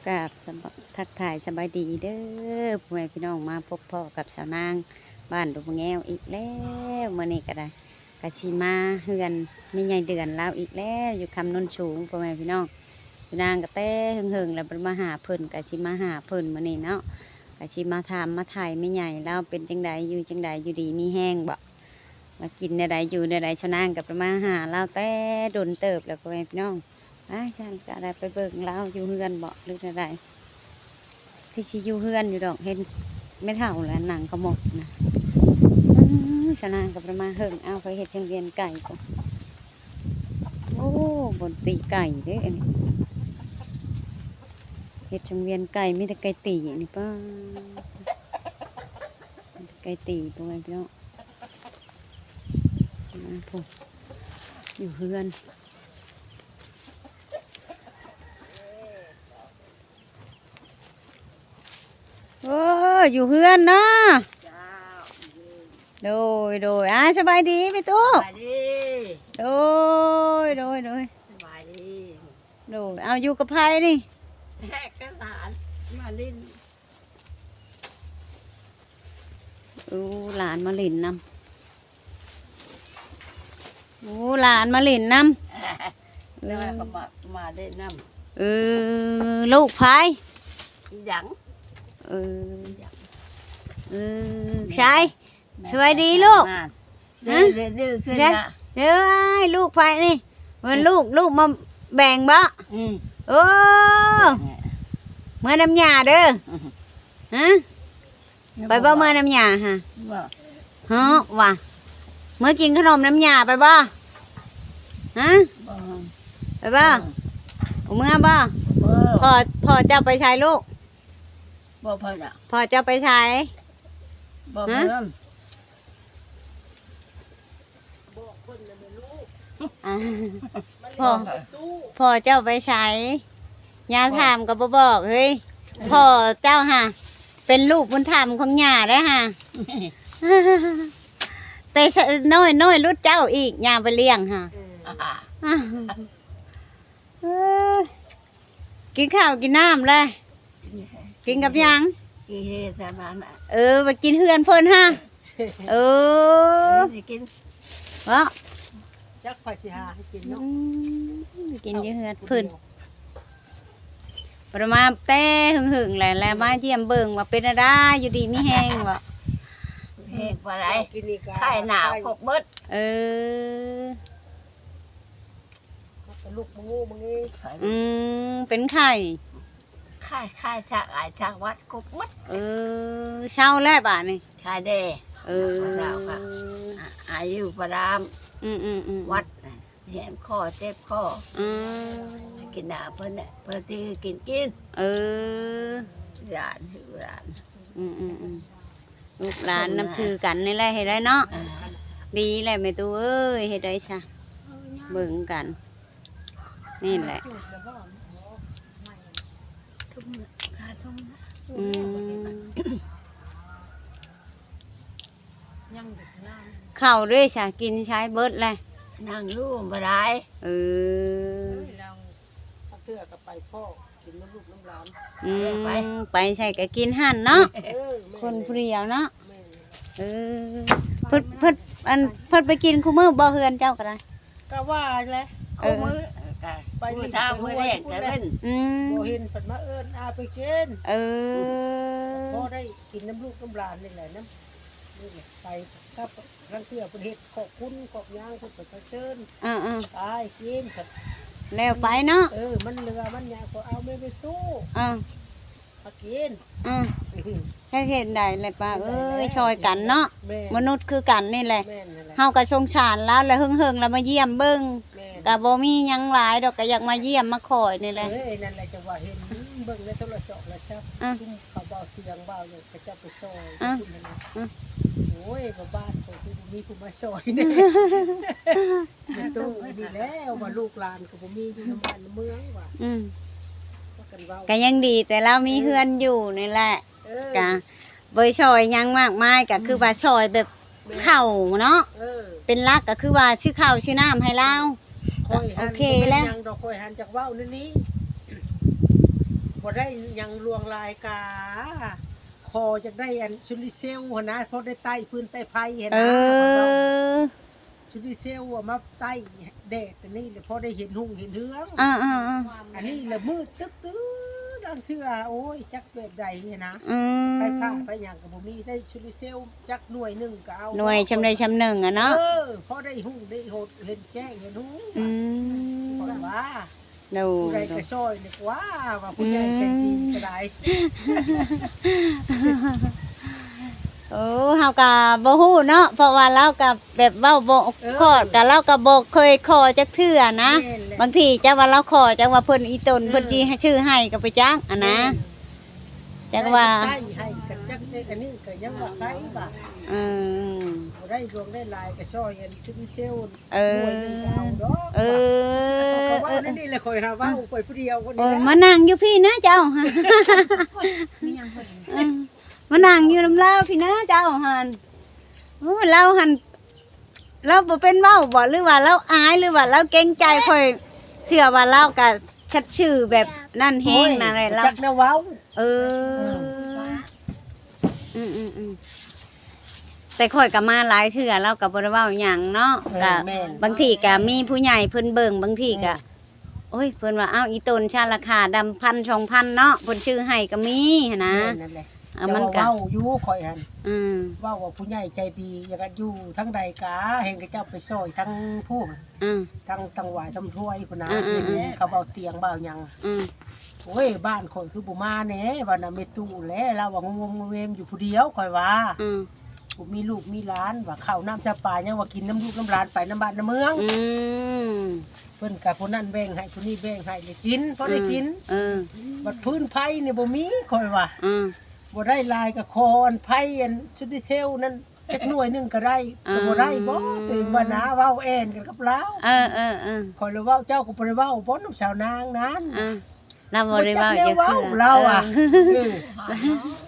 ກາບສະບາ- ທັກທາຍສະບາຍດີເດີ ພໍ່ແມ່ພີ່ນ້ອງ ມາພົບພໍ້ກັບສາວນາງບ້ານດົງມະແງວອີກແລ້ວ. ມື້ນີ້ກໍໄດ້ ກໍຊິມາເຮືອນແມ່ໃຫຍ່ເດືອນລາວອີກແລ້ວ ຢູ່ຄຳໂນນສູງ ພໍ່ແມ່ພີ່ນ້ອງ. ສາວນາງກໍແຕ່ເຫິງໆແລ້ວ ບໍ່ໄດ້ມາຫາເພິ່ນ ກໍຊິມາຫາເພິ່ນມື້ນີ້ເນາະ. ກໍຊິມາຖາມມາໄຖ່ແມ່ໃຫຍ່ລາວເປັນຈັ່ງໃດ ຢູ່ຈັ່ງໃດ ຢູ່ດີມີແຮງບໍ່ ວ່າກິນແນວໃດ ຢູ່ແນວໃດ. ສາວນາງກໍໄປມາຫາລາວແຕ່ດົນເຕີບແລ້ວ ພໍ່ແມ່ພີ່ນ້ອງ. ອ້າຍ ຊັ້ນກໍໄດ້ໄປເບິ່ງລາວຢູ່ເຮືອນບໍ່ ຫຼືແນວໃດ. ຄືຊິຢູ່ເຮືອນຢູ່ດອກ ເຫັນແມ່ເຖົ້າແລ້ວນັ່ງຂະໝົກນະ. ອື ສາວນາງກໍໄປມາເຫິງ ອ້າວ ຂ້ອຍເຮັດໂຮງຮຽນໄກພຸ້ນ. ໂອ້ ບ່ອນຕີໄກ່ເດ້ອັນນີ້ ເຮັດໂຮງຮຽນໄກ່ ມີແຕ່ໄກ່ຕີນີ້ ປ້າ ໄກ່ຕີ ພໍ່ແມ່ພີ່ນ້ອງ. ອື ພຸ້ນ ຢູ່ເຮືອນ ໂອ້ ຢູ່ເຮືອນເນາະ. ເຈົ້າ ໂດຍ ໂດຍ ອ້າຍ ສະບາຍດີແມ່ຕູ້. ສະບາຍດີ ໂດຍ ໂດຍ ໂດຍ ສະບາຍດີ. ໂດຍ ເອົາ ຢູ່ກັບໃຜນີ້? ແຂກກັບຫຼານມາຫຼິ້ນ. ໂອ້ ຫຼານມາຫຼິ້ນນຳ. ໂອ້ ຫຼານມາຫຼິ້ນນຳ. ແລ້ວກໍມາ ມາຫຼິ້ນນຳ. ເອີ ລູກໃຜ? ອີຫຍັງ? ເອີ ອີຫຍັງ? ເອີ ໃຜ? ສະບາຍດີລູກ. ນານ ຮະ? ດື້ ດື້ຂຶ້ນລະ. ເອີຍ ລູກໃຜນີ້? ແມ່ນລູກ ລູກມາແບ່ງບໍ່? ອື ໂອ້ ເມືອນຳຍ່າເດີ. ຮະ? ໄປບໍ່ ເມືອນຳຍ່າຫະ? ບໍ່ ເຮີ້ ວ່າ ເມືອກິນຂະໜົມນຳຍ່າໄປບໍ່? ຮະ? ບໍ່ ໄປບໍ່? ບໍ່ ເມືອບໍ່? ບໍ່ ພໍ່ ພໍ່ເຈົ້າໄປໃສລູກ? ບໍ່ ພໍ່ເຈົ້າ ພໍ່ເຈົ້າໄປໃສ? ບໍ່ ຮະ? ເມືອ ບອກເພິ່ນນະແມ່ລູກ ອ່າ ພໍ່ ພໍ່ເຈົ້າໄປໃສ? ຍ່າຖາມກໍບໍ່ບອກເຮີ້ຍ. ພໍ່ເຈົ້າຫະ ເປັນລູກບຸນທຳຂອງຍ່າໄດ໋ຫະ ແຕ່ນ້ອຍໆລຸດເຈົ້າອີກ ຍ່າໄປລ້ຽງຫະ. ເອີ ເອີ ກິນເຂົ້າກິນນ້ຳແລ້ວ? ກິນກັບຫຍັງ? ກິນເຮັດໃສ່ບ້ານນະ. ເອີ ໄປກິນເຮືອນເພິ່ນຫະ. ເອີ ກິນ ເນາະ ຈັກໃຜຊິຫາໃຫ້ກິນເນາະ. ອືມ ກິນຢູ່ເຮືອນເພິ່ນ ບໍ່ໄດ້ມາແຕ່ຫຶງໆແຫຼະ ແລະມາຢ້ຽມເບິ່ງວ່າເປັນແນວໃດ ຢູ່ດີມີແຮງບໍ່? ແຮງປານໃດ? ໄຂ້ໜາວຄົບເບິດ. ເອີ ລູກມະງູມະງີ. ອືມ ເປັນໄຂ້ ໄຂ້ ໄຂ້ ໄຂ້ ໄອ ໄຂ້ຫວັດຄົບໝົດ. ເອີ ເຊົາແລ້ວບາດນີ້? ໄຂ້ແດ່. ເອີ ເຊົາກະ ອາ ອາຍຸປະດາມ. ອືມໆໆ ຫວັດ ແຫມຄໍ ເຈັບຄໍ. ອືມ ກິນຢາເພິ່ນແຫຼະ ເພິ່ນຊິກິນ ກິນ. ເອີ ຫຼານ ຫຼານ. ອືມໆໆ ລູກຫຼານນັບຖືກັນນີ້ແຫຼະ ເຮັດໄດ້ເນາະ. ເອີ ດີແຫຼະແມ່ຕູ້ເອີຍ ເຮັດໄດ້ຊະ ເບິ່ງກັນນີ້ແຫຼະ. ອືມ ເຂົ້າເດ້ຊະ ກິນໃຊ້ເບິດແຫຼະ. ນັ່ງຢູ່ບໍ່ໄດ້. ເອີ ເທື່ອກໍໄປພໍ້ ກິນນຳລູກນຳຫຼານ. ອືມ ໄປ ໄປໃສກໍກິນຫັ້ນເນາະ. ເອີ ແມ່ນ ຄົນຜູ້ດຽວເນາະ. ແມ່ນ ເອີ ເພິ່ນ ເພິ່ນ ອັນ ເພິ່ນໄປກິນຄູ່ມື້ບໍ່ ເຮືອນເຈົ້າກໍໄດ້? ກໍວ່າແຫຼະ ເອີ ຄູ່ມື້ ເອີ ກໍໄປຫຼິ້ນ ມື້ເຊົ້າມື້ແລງກໍຫຼິ້ນ. ອືມ ບໍ່ເຫັນເພິ່ນມາເອີ້ນ ອາ ໄປກິນ. ເອີ ພໍໄດ້ກິນນຳລູກນຳຫຼານນີ້ແຫຼະ ນຳ ນີ້ແຫຼະ ໄປກັບ ລາງເທື່ອເພິ່ນເຮັດຂອບຄຸນຂອບຫຍັງ ເພິ່ນກໍໄປເຊີນ. ເອີ ເອີ ໄປກິນ ແລ້ວໄປເນາະ. ເອີ ມັນເຫຼືອມັນຫຍັງກໍເອົາແມ່ໄປຕູ້. ເອີ ມາກິນ. ເອີ ເຮັດ ເຮັດໄດ້ແຫຼະປ້າເອີຍ ຊ່ອຍກັນເນາະ. ແມ່ນ ມະນຸດຄືກັນນີ້ແຫຼະ. ແມ່ນນັ້ນແຫຼະ ເຮົາກໍສົງສານລາວແຫຼະ ເຫິງໆລາວມາຢ້ຽມເບິ່ງ. ແມ່ນ ກໍບໍ່ມີຫຍັງຫຼາຍດອກ ກໍຢາກມາຢ້ຽມມາຄອຍນີ້ແຫຼະ. ເອີ ນັ້ນແຫຼະ ຈັ່ງວ່າເຫັນເບິ່ງໃນໂທລະສັບ ໂທລະສັບ ເອີ ເຂົາເວົ້າສຽງເວົ້າຫຍັງ ເຂົາເຈົ້າໄປຊ່ອຍ. ເອີ ໂອ້ຍ ວ່າບ້ານຂ້ອຍຄືບໍ່ມີຜູ້ມາຊ່ອຍແດ່. ແມ່ຕູ້ນີ້ແຫຼະ ວ່າລູກຫຼານກໍບໍ່ມີຢູ່ນຳບ້ານນຳເມືອງວ່າ. ອືມ ພາກັນເວົ້າ ກໍຍັງດີແຕ່ລາວມີເຮືອນຢູ່ນີ້ແຫຼະ. ເອີ ກະບໍ່ໄດ້ຊ່ອຍຫຍັງມາກມາຍ ກະຄືວ່າຊ່ອຍແບບ ແມ່ນ ເຂົ້າເນາະ. ເອີ ເປັນຫຼັກກໍຄືວ່າຊື້ເຂົ້າຊື້ນ້ຳໃຫ້ລາວ. ຂ້ອຍຫັ້ນ ໂອເຄແລ້ວ ບໍ່ແມ່ນຫຍັງດອກ ຂ້ອຍຫັ້ນຈັກເວົ້າແນວນີ້. ບໍ່ໄດ້ຫຍັງຫຼວງຫຼາຍ ກະຂໍຢາກໄດ້ອັນໂຊລາເຊວຫັ້ນນະ ພໍໄດ້ໄຕ້ຟືນໄຕ້ໄຟຫັ້ນນະ. ເອີ ໂຊລາເຊວເອົາມາໄຕ້ແດດອັນນີ້ແຫຼະ ພໍໄດ້ເຫັນຮຸ່ງເຫັນເຮືອງ. ເອີໆໆ ອັນນີ້ລະມືດຕຶກຕື້ ລາງເທື່ອ ໂອ້ຍ ຈັກແບບໃດຫັ້ນນະ. ອືມ ໄຟຟ້າໄຟຫຍັງກໍບໍ່ມີ ໄດ້ໂຊລາເຊວຈັກໜ່ວຍໜຶ່ງກໍເອົາ ໜ່ວຍຊ່ຳໃດຊ່ຳໜຶ່ງອະເນາະ. ເອີ ພໍໄດ້ຮຸ່ງໄດ້ຫົດ ເຫັນແຈ້ງເຫັນຮຸ່ງ. ອືມ ຂ້ອຍວ່າ ໂດຍ ຜູ້ໃດກໍຊ່ອຍນີ້ກວ່າ ວ່າຜູ້ໃຫຍ່ໃຈດີກໍໄດ້. ໂອ້ ເຮົາກໍບໍ່ຮູ້ເນາະ ເພາະວ່າລາວກໍແບບເວົ້າບໍ່ ເອີ ຂອດກໍລາວກໍບໍ່ເຄີຍຂໍຈັກເທື່ອນະ. ແມ່ນແຫຼະ ບາງທີຈັກວ່າລາວຂໍ ຈັກວ່າເພິ່ນອີຕົນ ເອີ ເພິ່ນຊິໃຫ້ຊື້ໃຫ້ກໍບໍ່ຈັກອະນະ. ແມ່ນ ຈັກວ່າ ໄດ້ໃຫ້ກັນ ຈັກເຮັດອັນນີ້ກໍຍັງວ່າໃຜວ່າ ເອີ ບໍ່ໄດ້ຫຼວງໄດ້ຫຼາຍກໍຊ່ອຍອັນຊຸມເຊວ ເອີ ໜ່ວຍໜຶ່ງກໍເອົາດອກ. ເອີ ເຂົາກໍເວົ້າແນວນີ້ແຫຼະ ຂ້ອຍຫາເວົ້າໄປຜູ້ດຽວຄົນນີ້ແຫຼະ. ມານັ່ງຢູ່ພີ້ນະເຈົ້າ ມີຫຍັງເພິ່ນ ເອີ ມານັ່ງຢູ່ນຳລາວພີ້ນະເຈົ້າຫັ້ນ. ໂອ້ຍ ລາວຫັ້ນ ລາວບໍ່ເປັນເວົ້າບໍ ຫຼືວ່າລາວອາຍ ຫຼືວ່າລາວເກງໃຈ? ຂ້ອຍເຊື່ອວ່າລາວກະສັດຊື່ແບບນັ້ນແຮງນັ້ນແຫຼະ ລາວຈັກແນວເວົ້າ. ເອີ ເອີ ອືມໆໆ ແຕ່ຂ້ອຍກໍມາຫຼາຍເທື່ອ ລາວກໍບໍ່ໄດ້ເວົ້າຫຍັງເນາະ. ເອີ ກະ ແມ່ນ ບາງທີກໍມີຜູ້ໃຫຍ່ເພິ່ນເບິ່ງ ບາງທີກໍ ແມ່ນ ໂອ້ຍ ເພິ່ນວ່າ ອ້າວ ອີຕົນຊະລາຄາດຳພັນສອງພັນເນາະ ເພິ່ນຊື້ໃຫ້ກໍມີຫັ້ນນະ. ແມ່ນນັ້ນແຫຼະ ເອີ ມັນກໍ ເວົ້າຢູ່ຂ້ອຍຫັ້ນ ອືມ ເວົ້າວ່າຜູ້ໃຫຍ່ໃຈດີ ຢາກຢູ່ທາງໃດກະເຫັນເຂົາເຈົ້າໄປຊ່ອຍທາງຜູ້ ອືມ ທາງຕັງຫວາຍທຳຖ້ວຍພຸ້ນນະ. ອືມໆໆ ເຫັນເຂົາເວົ້າຕຽງເວົ້າຫຍັງ ອືມ ໂອ້ຍ ບ້ານຂ້ອຍຄືບໍ່ມາແດ່ ວ່ານະ ແມ່ຕູ້ແຫຼະ ລາວວ່າງວມງວມຢູ່ຜູ້ດຽວ ຂ້ອຍວ່າ ອືມ ບໍ່ມີລູກມີຫຼານ ວ່າເຂົ້ານ້ຳຊາປາຍັງວ່າກິນນຳລູກນຳຫຼານໄປນຳບ້ານນຳເມືອງ. ອືມ ເພິ່ນກະຜູ້ນັ້ນແບ່ງໃຫ້ ຜູ້ນີ້ແບ່ງໃຫ້ ໄດ້ກິນ ພໍໄດ້ກິນ. ອືມ ເອີ ບັດຟືນໄຟນີ້ບໍ່ມີ ຂ້ອຍວ່າ ອືມ ບໍ່ໄດ້ຫຼາຍກໍຂໍອັນໄຟອັນຊຸດດີເຊວນັ້ນ ຈັກໜ່ວຍໜຶ່ງກໍໄດ້ ອືມ ກໍບໍ່ໄດ້ບໍ ຕົວເອງວ່ານະ ເວົ້າແອ່ນກັນກັບລາວ. ເອີໆໆ ຂ້ອຍລະເວົ້າ ເຈົ້າກໍບໍ່ໄດ້ເວົ້າບໍນຳສາວນາງນັ້ນ. ອືມ ລາວບໍ່ໄດ້ເວົ້າຈັກເທື່ອ ລາວວ່າ ເອີ ເອີ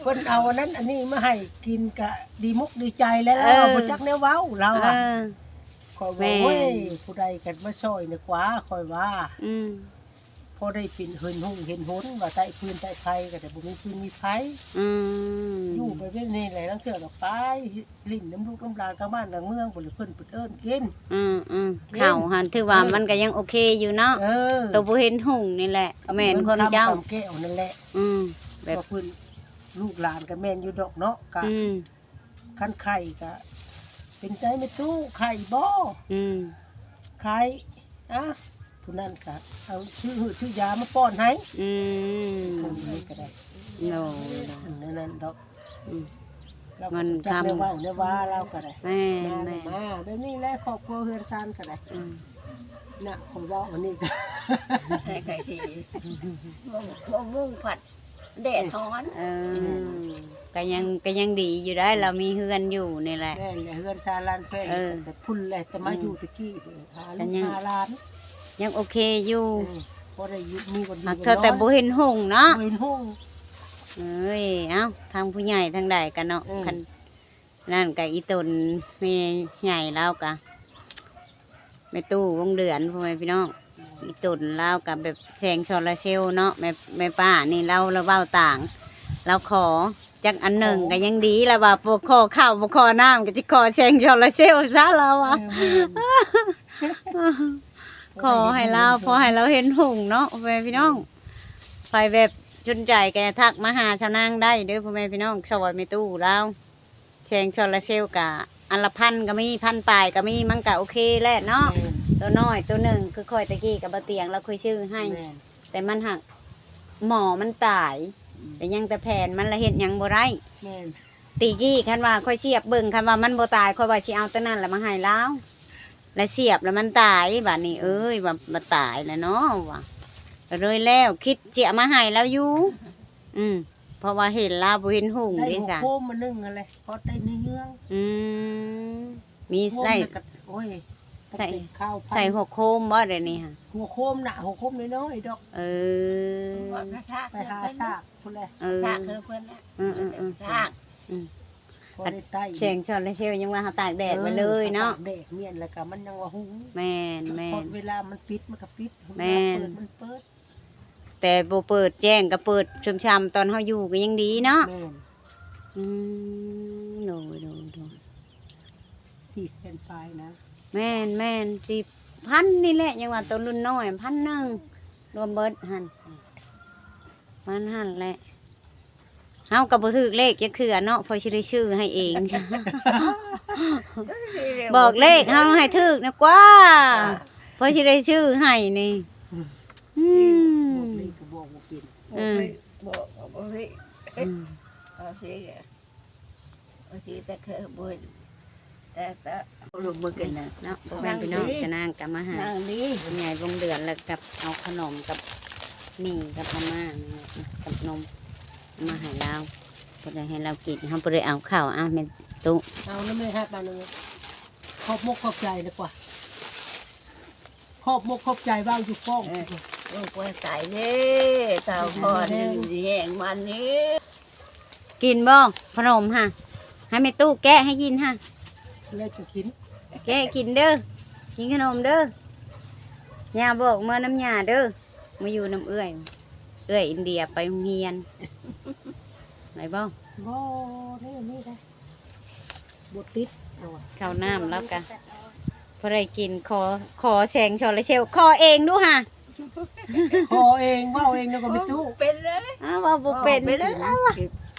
ເພິ່ນເອົາອັນນັ້ນອັນນີ້ມາໃຫ້ກິນກະດີມຸກດີໃຈແລ້ວ ລາວວ່າ ເອີ ບໍ່ຈັກແນວເວົ້າ ລາວວ່າ. ເອີ ຂ້ອຍວ່າ ແມ່ນ ໂອ້ຍ ຜູ້ໃດກັນມາຊ່ອຍນີ້ກວ່າ ຂ້ອຍວ່າ ອືມ ພໍໄດ້ເປັນເຫັນຮຸ່ງເຫັນຫົນ ວ່າໃຕ້ຟືນໃຕ້ໄຟກໍໄດ້ ບໍ່ມີຟືນມີໄຟ. ອືມ ຢູ່ໄປແບບນີ້ແຫຼະ ລາງເທື່ອກໍໄປຫຼິ້ນນຳລູກນຳຫຼານ ທາງບ້ານທາງເມືອງພຸ້ນແຫຼະ ເພິ່ນເອີ້ນກິນ. ອືມໆ ເຂົ້າຫັ້ນຖືວ່າມັນກໍຍັງໂອເຄຢູ່ເນາະ. ເອີ ໂຕບໍ່ເຫັນຮຸ່ງນີ້ແຫຼະ ແມ່ນຄວາມເຈົ້າ ຄຳແກ້ວນັ້ນແຫຼະ. ອືມ ແບບວ່າເພິ່ນ ລູກຫຼານກໍແມ່ນຢູ່ດອກເນາະ ກະ ອືມ ຄັນໄຂ້ກະເປັນໃຈແມ່ຕູ້ ໄຂ້ບໍ? ອືມ ໄຂ້ ອະ ຜູ້ນັ້ນກະເອົາຊື້ຫືດຊື້ຢາມາປ້ອນໃຫ້. ອືມ ຄົນນີ້ກໍໄດ້ ໂດຍ ອືມ ແນວນັ້ນດອກ. ອືມ ລາວກໍບໍ່ຈັກແນວເວົ້າແນວວ່າ ລາວກໍໄດ້. ແມ່ນໆ ມາແບບນີ້ແຫຼະ ຄອບຄົວເຮືອນຊານກໍໄດ້. ອືມ ນະ ຂ້ອຍເວົ້າອັນນີ້ກໍ ແຕ່ໄກທີ່ ບໍ່ ບໍ່ມຸງພັດ ແດດຮ້ອນ. ເອີ ອືມ ກໍຍັງ ກໍຍັງດີຢູ່ໄດ໋ ລາວມີເຮືອນຢູ່ນີ້ແຫຼະ. ແມ່ນແຫຼະ ເຮືອນຊານລານແພງ. ເອີ ແຕ່ພຸ້ນແຫຼະ ແຕ່ມາ ອືມ ຢູ່ແຕ່ກີ້ ຫາລູກຫາຫຼານ ຍັງໂອເຄຢູ່. ເອີ ພໍໄດ້ຢູ່ ມີບ່ອນຢູ່ ຫາກເທື່ອແຕ່ບໍ່ເຫັນຮຸ່ງເນາະ ບໍ່ເຫັນຮຸ່ງ. ເອີຍ ເອົ້າ ທາງຜູ້ໃຫຍ່ທາງໃດກັນເນາະ. ເອີ ຄັນ ນັ້ນກະອີຕົນແມ່ໃຫຍ່ລາວກະ ແມ່ຕູ້ວົງເດືອນ ພໍ່ແມ່ພີ່ນ້ອງ. ອີຕົນລາວກະແບບແສງໂຊລາເຊວເນາະ ແມ່ ແມ່ປ້ານີ້ລາວ ລາວເວົ້າຕ່າງ ລາວຂໍຈັກອັນໜຶ່ງ ໂອ້ ກະຍັງດີ ລາວວ່າບໍ່ຂໍເຂົ້າບໍ່ຂໍນ້ຳ ກະຊິຂໍແສງໂຊລາເຊວຊະ ລາວວ່າ. ເອີ ແມ່ນ ຂໍໃຫ້ລາວ ພໍໃຫ້ລາວເຫັນຮຸ່ງເນາະ ພໍ່ແມ່ພີ່ນ້ອງ. ເອີ ໃຜແບບສົນໃຈກະທັກມາຫາຊາວນາງໄດ້ເດີ ພໍ່ແມ່ພີ່ນ້ອງ ຊ່ອຍແມ່ຕູ້ລາວ. ແສງໂຊລາເຊວກະອັນລະພັນກໍມີ ພັນປາຍກໍມີ ມັນກະໂອເຄແຫຼະເນາະ. ແມ່ນ ໂຕນ້ອຍໂຕໜຶ່ງ ຄືຂ້ອຍແຕ່ກີ້ກັບບ່າວຕຽງລາວເຄີຍຊື້ໃຫ້. ແມ່ນ ແຕ່ມັນຫາກໝໍມັນຕາຍ. ອືມ ແຕ່ຍັງແຕ່ແຜ່ນມັນລະເຮັດຫຍັງບໍ່ໄດ້. ແມ່ນ ແຕ່ກີ້ຄັນວ່າຂ້ອຍສຽບເບິ່ງ ຄັນວ່າມັນບໍ່ຕາຍ ຂ້ອຍວ່າຊິເອົາໂຕນັ້ນລະມາໃຫ້ລາວ ລະສຽບລະມັນຕາຍ. ບາດນີ້ ອືມ ເອີຍ ວ່າ ວ່າຕາຍລະເນາະ ວ່າ ກໍເລີຍແລ້ວ ຄິດຊິເອົາມາໃຫ້ລາວຢູ່. ອືມ ເພາະວ່າເຫັນລາວບໍ່ເຫັນຮຸ່ງເດ້ຊະ. ໄດ້ຫົວໂຄມອັນໜຶ່ງຫັ້ນແຫຼະ ພໍໄດ້ເໜືອງ. ອືມ ມີໃສ່ ໂອ້ຍ ໃສ່ ໃສ່ຫົວໂຄມບໍ່ດຽວນີ້ຫະ? ຫົວໂຄມນະ ຫົວໂຄມນ້ອຍໆດອກ. ເອີ ໄປຫາຊາກພຸ້ນແຫຼະ. ເອີ ຊາກຄືເພິ່ນນະ. ອືມໆໆ ຊາກ. ອືມ ພໍໄດ້ໄຕ້ ແສງໂຊລາເຊວຍັງວ່າເຮົາຕາກແດດໄວ້ເລີຍເນາະ. ເອີ ຕາກແດດແມ່ນ ແລ້ວກະມັນຍັງວ່າຮຸ່ງ. ແມ່ນໆ ພໍເວລາມັນປິດມັນກະປິດ ແມ່ນ ເວລາເປີດມັນເປີດ. ແ ແຕ່ບໍ່ເປີດແຈ້ງກໍເປີດຊ່ຳໆ ຕອນເຮົາຢູ່ກໍຍັງດີເນາະ. ແມ່ນ. ອືມ ໂດຍ ໂດຍ ໂດຍ. ສີ່ແສນປາຍນະ. ແມ່ນໆ ສີ່ພັນນີ້ແຫຼະ ຍັງວ່າໂຕລຸ້ນນ້ອຍພັນໜຶ່ງ ລວມເບິດຫັ້ນ ປະມານຫັ້ນແຫຼະ. ເຮົາກໍບໍ່ຖືກເລກຈັກເທື່ອເນາະ ພໍຊິໄດ້ຊື້ໃຫ້ເອງ. ບອກເລກເຮົາໃຫ້ຖືກນະກວ່າ ພໍຊິໄດ້ຊື້ໃຫ້ນີ້. ອືມ ບອກເລກກໍບອກບໍ່ເປັນ. ອືມ ບອກ ບອກບໍ່ເປັນ. ອືມ ເອົາຊິ ເອົາຊິ ແຕ່ເຄີຍບໍ່ ແຕ່ ແຕ່ລົງມືກັນນະເນາະ ພໍ່ແມ່ພີ່ນ້ອງ. ຈະນາງກໍມາຫາ ນາງດີ ໃຫຍ່ວົງເດືອນ ແລ້ວກັບເອົາຂະໜົມກັບໝີ່ກັບມາມ່ານີ້ນະ ກັບນົມມາໃຫ້ລາວ ບໍ່ໄດ້ໃຫ້ລາວກິນ. ເຮົາບໍ່ໄດ້ເອົາເຂົ້າ. ອ້າວ ແມ່ຕູ້ ເອົານະແມ່ ຮັບມານະ. ຂອບມົກຂອບໃຈນະກວ່າ ຂອບມົກຂອບໃຈເວົ້າຢູ່ປ້ອງ. ເອີ ຂອບໃຈເດ້ ສາວພອນ ຢູ່ດີແຮງມັນນີ້. ກິນບໍ່ຂະໜົມຫະ? ໃຫ້ແມ່ຕູ້ແກະໃຫ້ກິນຫະ. ແລ້ວຈະກິນ ແກະກິນເດີ ກິນຂະໜົມເດີ. ຍ່າບອກເມືອນຳຍ່າເດີ ມາຢູ່ນຳເອື້ອຍ ເອື້ອຍອິນເດຍໄປໂຮງຮຽນ ໄດ້ບໍ່? ບໍ່ເດ້ ນີ້ໄດ້ ບໍ່ຕິດ. ເອົາ ເຂົ້ານ້ຳແລ້ວກະພໍໄດ້ກິນ. ຂໍ ຂໍແສງໂຊລາເຊວ ຂໍເອງດູຫະ. ຂໍເອງ ເວົ້າເອງນະກໍແມ່ຕູ້ ເປັນເລີຍ. ອ້າວ ເວົ້າບໍ່ເປັນເລີຍ ເອົາວ່າ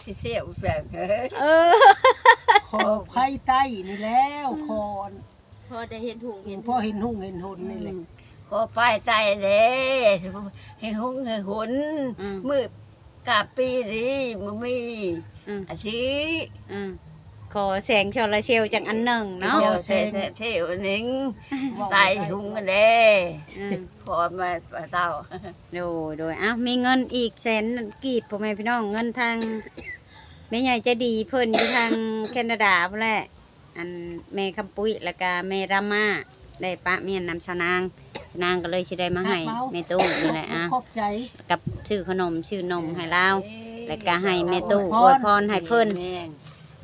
ຊິເຊວແສງ. ເອີ ຂໍໄຟໃຕ້ນີ້ແລ້ວ ຂໍ ພໍໄດ້ເຫັນຫຸ່ງເຫັນ ພໍເຫັນຫຸ່ງເຫັນຫົນນີ້ແຫຼະ. ອືມ ຂໍໄຟໃຕ້ເດ້ ເຫັນຫຸ່ງເຫັນຫົນ. ອືມ ມື້ກາບປີນີ້ບໍ່ມີ. ອືມ ອາທິ ອືມ ຂໍແສງໂຊລາເຊວຈັກອັນໜຶ່ງເນາະ ຂໍແສງເຊວອັນໜຶ່ງ ໃສ່ຫຸ່ງເດ້. ອືມ ຂໍມາເຕົ້າ. ໂດຍ ໂດຍ. ອ້າວ ມີເງິນອີກແສນກີບ ພໍ່ແມ່ພີ່ນ້ອງ ເງິນທາງແມ່ໃຫຍ່ໃຈດີເພິ່ນຢູ່ທາງແຄນາດາພຸ້ນແຫຼະ. ອັນແມ່ຄຳປຸ້ຍ ແລ້ວກະແມ່ຣາມາ ໄດ້ປະໝຽນນຳຊາວນາງ ຊາວນາງກໍເລີຍຊິໄດ້ມາໃຫ້ແມ່ຕູ້ນີ້ແຫຼະ. ອາ ຂອບໃຈ ກັບຊື້ຂະໜົມຊື້ນົມໃຫ້ລາວ ແລ້ວກະໃຫ້ແມ່ຕູ້ອວຍພອນໃຫ້ເພິ່ນ. ແມ່ນ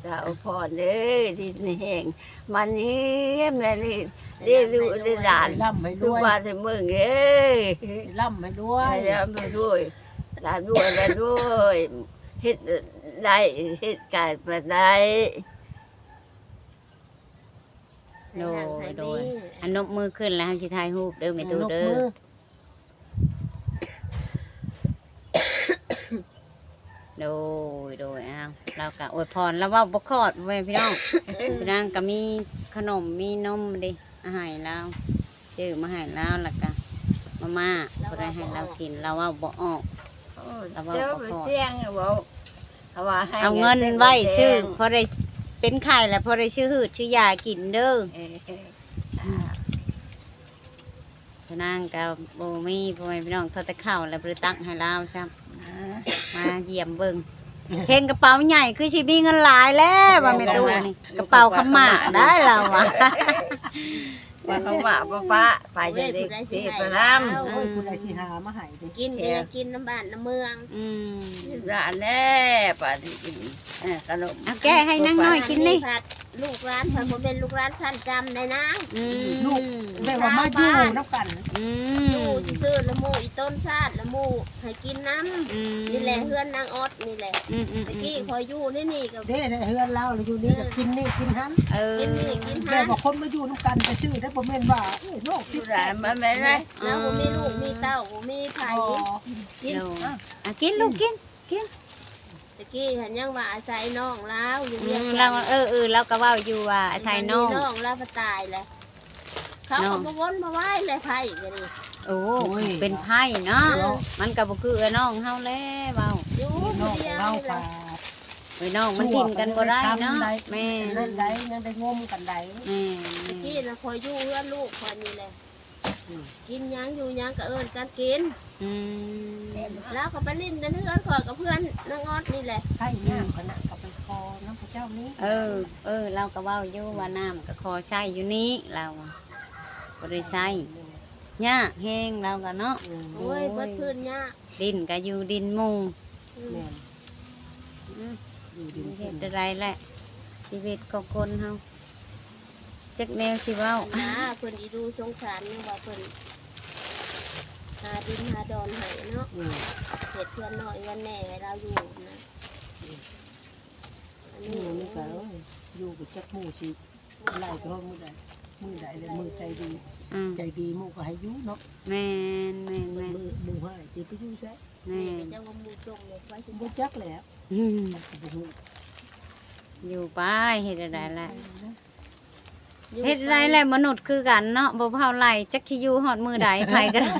ສາວພອນເອີຍ ດີມີແຮງ ມັນນີ້ແມ່ນີ້ ເດ້ລູກເດ້ຫຼານ ລ່ຳໃຫ້ລວຍ ທຸກບ້ານທຸກເມືອງເອີຍ ລ່ຳໃຫ້ລວຍ ໃຫ້ລ່ຳໃຫ້ລວຍ ຫຼານລວຍ ຫຼານລວຍ ເຮັດໄດ້ ເຮັດການມາໄດ້. ໂດຍ ໂດຍ. ອັນນົບມືຂຶ້ນແລ້ວ ເຮົາຊິຖ່າຍຮູບເດີແມ່ຕູ້ເດີ. ໂດຍ ໂດຍ. ອ້າວ ລາວກະອວຍພອນ ລາວເວົ້າບໍ່ຄອດ ພໍ່ແມ່ພີ່ນ້ອງ. ພີ່ນາງກະມີຂະໜົມມີນົມເດ້ ມາໃຫ້ລາວ ຊື້ມາໃຫ້ລາວ ແລ້ວກະມາມ່າ ບໍ່ໄດ້ໃຫ້ລາວກິນ ລາວເວົ້າບໍ່ອອກ ລາວເວົ້າບໍ່ຄອດ. ເອົາເງິນໄວ້ຊື້ ພໍໄດ້ເປັນໄຂ້ແລ້ວ ພໍໄດ້ຊື້ຮືດຊື້ຢາກິນເດີ. ນາງກໍບໍ່ມີ ພໍ່ແມ່ພີ່ນ້ອງ ເທົ່າແຕ່ເຂົ້າແລ້ວບໍ່ໄດ້ຕັກໃຫ້ລາວຊ້ຳ ມາຢ້ຽມເບິ່ງ. ເຫັນກະເປົາໃຫຍ່ຄືຊິມີເງິນຫຼາຍແລ້ວວ່າແມ່ຕູ້ນີ້ ກະເປົາຄຳໝາກໄດ້ລາວວ່າ. ວ່າເຂົາວ່າບໍ່ປະ ໃຜຈະໄດ້ເສຍໄປນຳ. ໂອ້ຍ ຜູ້ໃດຊິຫາມາໃຫ້ເດ້ ກິນກໍຢາກກິນນຳບ້ານນຳເມືອງ. ອືມ ຫຼານແລ້ວປານນີ້ກິນ ເອີ ຂະໜົມ ເອົາແກະໃຫ້ນາງນ້ອຍກິນນີ້. ລູກຫຼານເພິ່ນບໍ່ແມ່ນລູກຫຼານຊັ້ນຈຳໄດ໋ນາງ. ອືມ ລູກແບບວ່າມາຢູ່ນຳກັນ. ອືມ ຢູ່ຊື່ໆ ລະໝູ່ອີຕົ້ນຊາດ ລະໝູ່ໃຫ້ກິນນຳ. ອືມ ນີ້ແຫຼະເຮືອນນາງອອດນີ້ແຫຼະ. ອືມໆ ຕະກີ້ຂ້ອຍຢູ່ໃນນີ້ກໍເດ້ ເຮືອນລາວຢູ່ນີ້ກໍກິນນີ້ກິນຫັ້ນ. ເອີ ກິນນີ້ກິນຫັ້ນ ແບບວ່າຄົນມາຢູ່ນຳກັນຊື່ໆ ໄດ້ ບໍ່ແມ່ນວ່າ ເອີ ນອກຕິດແປດ ມັນແມ່ນໄດ໋ ລາວບໍ່ມີລູກມີເຕົ້າ ບໍ່ມີໃຜ. ກິນ ອາ ກິນລູກກິນ ກິນ. ຕະກີ້ຫັ້ນຍັງວ່າອາໄສນ້ອງລາວຢູ່ວຽງຈັນ. ອືມ ລາວ ເອີໆ ລາວກໍເວົ້າຢູ່ວ່າອາໄສນ້ອງ ນ້ອງລາວກໍຕາຍແຫຼະ ເຂົາກໍບໍ່ວົນມາໄຫວ້ແຫຼະໄພກໍດີ. ໂອ້ຍ ເປັນໄພເນາະ ມັນກໍບໍ່ຄືເອື້ອຍນ້ອງເຮົາແຫຼະເວົ້າ ຢູ່ຜູ້ດຽວນີ້ແຫຼະ. ເອື້ອຍນ້ອງມັນຖິ້ມກັນບໍ່ໄດ້ເນາະ. ແມ່ນ ນັ້ນໄດ໋ ຍັງໄດ້ງົມກັນໄດ້. ແມ່ນ ຕະກີ້ນະ ຂ້ອຍຢູ່ເຮືອນລູກຂ້ອຍນີ້ແຫຼະ. ອືມ ກິນຫຍັງຢູ່ຫຍັງກໍເອີ້ນກັນກິນ. ອືມ ລາວກໍໄປຫຼິ້ນກັນເຮືອນຂ້ອຍກັບເພື່ອນນາງອອດນີ້ແຫຼະ. ໃຊ້ນ້ຳກໍນະ ກໍໄປຂໍນຳເຂົາເຈົ້ານີ້. ເອີ ເອີ ລາວກໍເວົ້າຢູ່ວ່ານ້ຳກໍຂໍໃຊ້ຢູ່ນີ້ ລາວບໍ່ໄດ້ໃຊ້ ຍາກແຮງລາວກໍເນາະ. ໂອ້ຍ ເບິດພື້ນຍາກ ດິນກໍຢູ່ດິນໝູ່. ອືມ ແມ່ນ ອືມ ຢູ່ດິນເພິ່ນ ເຮັດໄດ້ແຫຼະ ຊີວິດຂອງຄົນເຮົາ. ຈັກແນວຊິເວົ້າ ນາ ເພິ່ນອີດູສົງສານ ຍັງວ່າເພິ່ນ ຫາດິນຫາດອນໃຫ້ເນາະ ອືມ ເຮັດເຮືອນນ້ອຍເຮືອນແໜ່ໃຫ້ລາວຢູ່ນະ ອືມ ອັນນີ້ ນີ້ມັນກໍ ເອີ ຢູ່ກໍຈັກໝູ່ຊິໄລ່ໄປຮອດມື້ໃດ ມື້ໃດແລ້ວ ມື້ໃຈດີ ອືມ ໃຈດີໝູ່ກໍໃຫ້ຢູ່ເນາະ ແມ່ນໆໆ ມື້ ມື້ຮ້າຍຊິໄປຢູ່ໃສ ແມ່ນ ເຈົ້າວ່າໝູ່ຈົ່ງເລີຍ ບໍ່ຈັກແຫຼະ ອືມ ກໍບໍ່ຮູ້ ຢູ່ໄປ ເຮັດແນວໃດລະ ເຮັດໄດ້ແຫຼະ ມະນຸດຄືກັນເນາະ ບໍ່ເຜົາໄລ່ ຈັກຊິຢູ່ຮອດມື້ໃດ ໃຜກໍໄດ້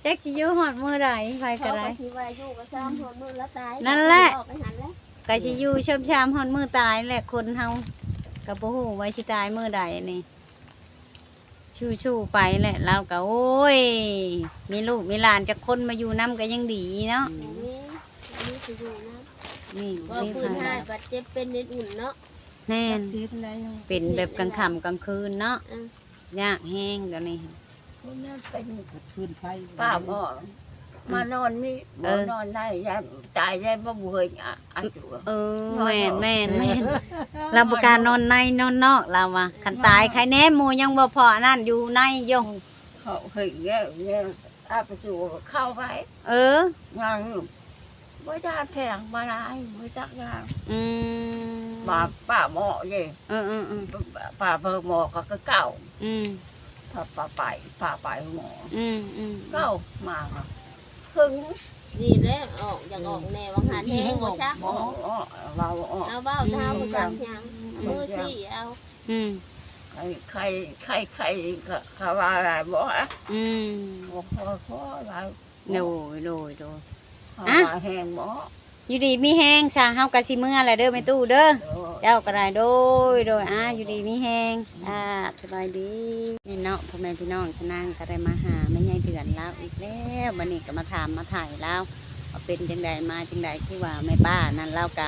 ຈັກຊິຢູ່ຮອດມື້ໃດ ໃຜກໍໄດ້ ເຂົາກໍຊິວ່າຢູ່ກໍຊ່າງຮອດມື້ລາວຕາຍ ນັ້ນແຫຼະ ເຂົາກໍຊິເວົ້າໄປຫັ້ນແຫຼະ ກໍຊິຢູ່ຊ່ຳໆຮອດມື້ຕາຍແຫຼະ ຄົນເຮົາກໍບໍ່ຮູ້ວ່າຊິຕາຍມື້ໃດນີ້ ສູ້ໆໄປແຫຼະ ລາວກໍ ໂອ້ຍ ມີລູກມີຫຼານຈັກຄົນມາຢູ່ນຳກໍຍັງດີເນາະ ອືມ ມີ ມີຊິຢູ່ນຳ ນີ້ ບໍ່ ມີ ພື້ນຮ້າຍບາດເຈັບເປັນເປັນອຸ່ນເນາະ ແມ່ນ ເປັນແບບກາງຄ່ຳກາງຄືນເນາະ ອືມ ຍາກແຮງດຽວນີ້ ມັນຍັງເປັນ ເປັນໄຟ ປ້າໝໍ ມານອນນີ້ ເອີ ບໍ່ນອນໃນ ຢ້ານຕາຍ ຢ້ານບໍ່ເຄີຍ ອາ ອາ ເອີ ແມ່ນໆໆ ລາວບໍ່ກ້ານອນໃນນອນນອກ ລາວວ່າ ຄັນຕາຍໃຄແນ່ ໝູ່ຍັງບໍ່ພໍອັນນັ້ນ ຢູ່ໃນຢູ່ ເຂົາເຮັດແລ້ວ ແລ້ວ ອາ ປະຕູເຂົ້າໄປ ເອີ ຍັງ ບໍ່ໄດ້ແພງບໍ່ຫຼາຍ ບໍ່ຈັກຢ່າງ ອືມ ມາປ້າໝໍເດ້ ເອີໆໆ ປ້າເພິ່ນໝໍກໍຄືເກົ່າ ອືມ ປ້າ ປ້າໄປ ປ້າໄປໝໍ ອືມໆ ເກົ່າມາ ຄຶ່ງ ນີ້ແຫຼະ ອອກ ຢາກອອກແນ່ ວ່າງຫັ້ນແຮງບໍ່ຈັກ ອອກ ເວົ້າອອກ ລາວເວົ້າ ອືມ ລາວເວົ້າ ລາວບໍ່ຈັກຫຍັງ ອືມ ມືຊີ້ເອົາ ອືມ ໄຄ ໄຄ ໄຄ ໄຄ ເຂົາ ເຂົາວ່າຫຼາຍບໍ່ ອືມ ບໍ່ພໍ ພໍຫຼາຍ ໂດຍ ໂດຍ ໂດຍ ເຂົາ ອ່ະ ວ່າແຮງບໍ່ ຢູ່ດີມີແຮງຊະ ເຮົາກໍຊິເມືອແຫຼະເດີແມ່ຕູ້ເດີ ໂດຍ ເຈົ້າກໍໄດ້ ໂດຍ ໂດຍ ອ່າ ຢູ່ດີມີແຮງ ອ່າ ສະບາຍດີ ນີ້ເນາະ ພໍ່ແມ່ພີ່ນ້ອງ ຊະນາງກໍໄດ້ມາຫາແມ່ໃຫຍ່ເດືອນລາວອີກແລ້ວ ບັດນີ້ກໍມາຖາມມາໄຖ່ລາວ ວ່າເປັນຈັ່ງໃດ ມາຈັ່ງໃດ ຄືວ່າແມ່ປ້ານັ້ນລາວກະ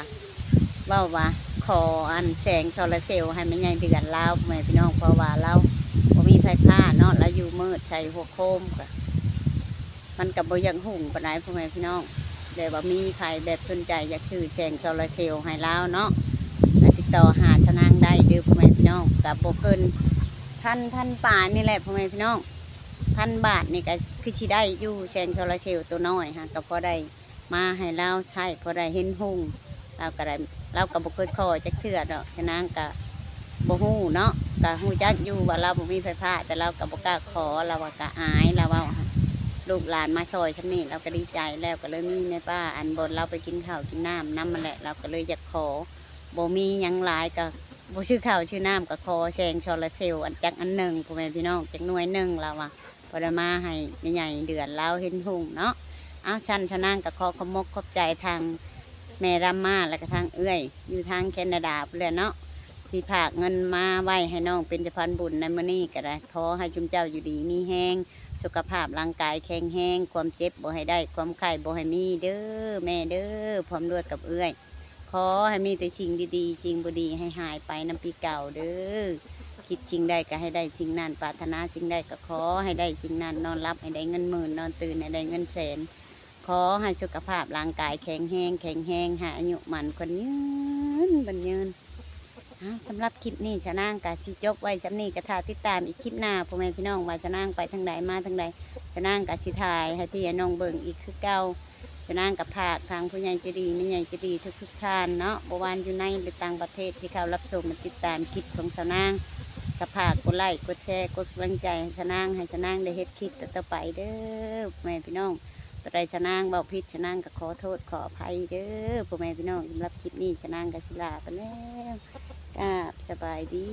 ເວົ້າວ່າ ຂໍອັນແສງໂຊລາເຊວໃຫ້ແມ່ໃຫຍ່ເດືອນລາວ ພໍ່ແມ່ພີ່ນ້ອງ ເພາະວ່າລາວບໍ່ມີໄຟຟ້າເນາະ ລາວຢູ່ມືດໃສ່ຫົວໂຄມ ກະ ມັນກະບໍ່ຢາກຮຸ່ງປານໃດ ພໍ່ແມ່ພີ່ນ້ອງ ແບບວ່າມີໃຜແບບສົນໃຈຢາກຊື້ແສງໂຊລາເຊວໃຫ້ລາວເນາະ ກະຕິດຕໍ່ຫາຊະນາງໄດ້ເດີ ພໍ່ແມ່ພີ່ນ້ອງ ກະບໍ່ເກີນພັນ ພັນປາຍນີ້ແຫຼະ ພໍ່ແມ່ພີ່ນ້ອງ ພັນບາດນີ້ກໍຄືຊິໄດ້ຢູ່ ແສງໂຊລາເຊວໂຕນ້ອຍຫັ້ນ ກໍພໍໄດ້ມາໃຫ້ລາວໃຊ້ ພໍໄດ້ເຫັນຮຸ່ງ ລາວກໍໄດ້ ລາວກໍບໍ່ເຄີຍຂໍຈັກເທື່ອດອກ ຊະນາງກໍບໍ່ຮູ້ເນາະ ກໍຮູ້ຈັກຢູ່ວ່າລາວບໍ່ມີໄຟຟ້າ ແຕ່ລາວກໍບໍ່ກ້າຂໍ ລາວວ່າກໍອາຍ ລາວເວົ້າ ລູກຫຼານມາຊ່ອຍຊ່ຳນີ້ ລາວກໍດີໃຈແລ້ວ ກໍເລີຍມີແມ່ປ້າ ອັນບ່ອນລາວໄປກິນເຂົ້າກິນນ້ຳນຳຫັ້ນແຫຼະ ລາວກໍເລີຍຢາກຂໍ ບໍ່ມີຫຍັງຫຼາຍ ກໍບໍ່ຊື້ເຂົ້າຊື້ນ້ຳ ກໍຂໍແສງໂຊລາເຊວ ອັນຈັກອັນໜຶ່ງ ພໍ່ແມ່ພີ່ນ້ອງ ຈັກໜ່ວຍໜຶ່ງ ລາວວ່າ ພໍໄດ້ມາໃຫ້ແມ່ໃຫຍ່ເດືອນລາວເຫັນຮຸ່ງເນາະ. ເອົາ ຊັ້ນຊະນາງກໍຂໍຂອບມົກຂອບໃຈທາງແມ່ລຳມາ ແລະກະທາງເອື້ອຍຢູ່ທາງແຄນາດາພຸ້ນແຫຼະເນາະ ທີ່ຝາກເງິນມາໄວ້ໃຫ້ນ້ອງເປັນສະພານບຸນໃນມື້ນີ້ກໍໄດ້. ຂໍໃຫ້ຊຸມເຈົ້າຢູ່ດີມີແຮງ ສຸຂະພາບຮ່າງກາຍແຂງແຮງ ຄວາມເຈັບບໍ່ໃຫ້ໄດ້ ຄວາມໄຂ້ບໍ່ໃຫ້ມີເດີແມ່ເດີ ພ້ອມດ້ວຍກັບເອື້ອຍ. ຂໍໃຫ້ມີແຕ່ສິ່ງດີໆ ສິ່ງບໍ່ດີໃຫ້ຫາຍໄປນຳປີເກົ່າເດີ. ຄິດສິ່ງໃດກໍໃຫ້ໄດ້ສິ່ງນັ້ນ ປາດຖະໜາສິ່ງໃດກໍຂໍໃຫ້ໄດ້ສິ່ງນັ້ນ ນອນຫຼັບໃຫ້ໄດ້ເງິນໝື່ນ ນອນຕື່ນໃຫ້ໄດ້ເງິນແສນ. ຂໍໃຫ້ສຸຂະພາບຮ່າງກາຍແຂງແຮງ ແຂງແຮງ ໃຫ້ອາຍຸໝັ້ນຂວັນຍືນ ໝັ້ນຍືນ. ອ່າ ສຳລັບຄລິບນີ້ຊະນາງກໍຊິຈົບໄວ້ສ່ຳນີ້ ກໍຖ້າຕິດຕາມອີກຄລິບໜ້າ ພໍ່ແມ່ພີ່ນ້ອງ ວ່າຊະນາງໄປທາງໃດມາທາງໃດ ຊະນາງກໍຊິຖ່າຍໃຫ້ພີ່ໃຫ້ນ້ອງເບິ່ງອີກຄືເກົ່າ. ຊະນາງກໍຝາກທາງຜູ້ໃຫຍ່ໃຈດີ ແມ່ໃຫຍ່ໃຈດີທຸກໆທ່ານເນາະ ບໍ່ວ່າຢູ່ໃນ ຫຼື ຕ່າງປະເທດ ທີ່ເຂົ້າຮັບຊົມ ແລະ ຕິດຕາມຄລິບຂອງຊະນາງ ກໍຝາກກົດໄລ້ ກົດແຊ ກົດກຳລັງໃຈໃຫ້ຊະນາງ ໃຫ້ຊະນາງໄດ້ເຮັດຄລິບຕໍ່ໆໄປເດີ ພໍ່ແມ່ພີ່ນ້ອງ. ໂຕໃດຊະນາງເວົ້າຜິດ ຊະນາງກໍຂໍໂທດຂໍອະໄພເດີ ພໍ່ແມ່ພີ່ນ້ອງ. ສຳລັບຄລິບນີ້ ຊະນາງກໍຊິລາໄປແລ້ວ ກາບສະບາຍດີ.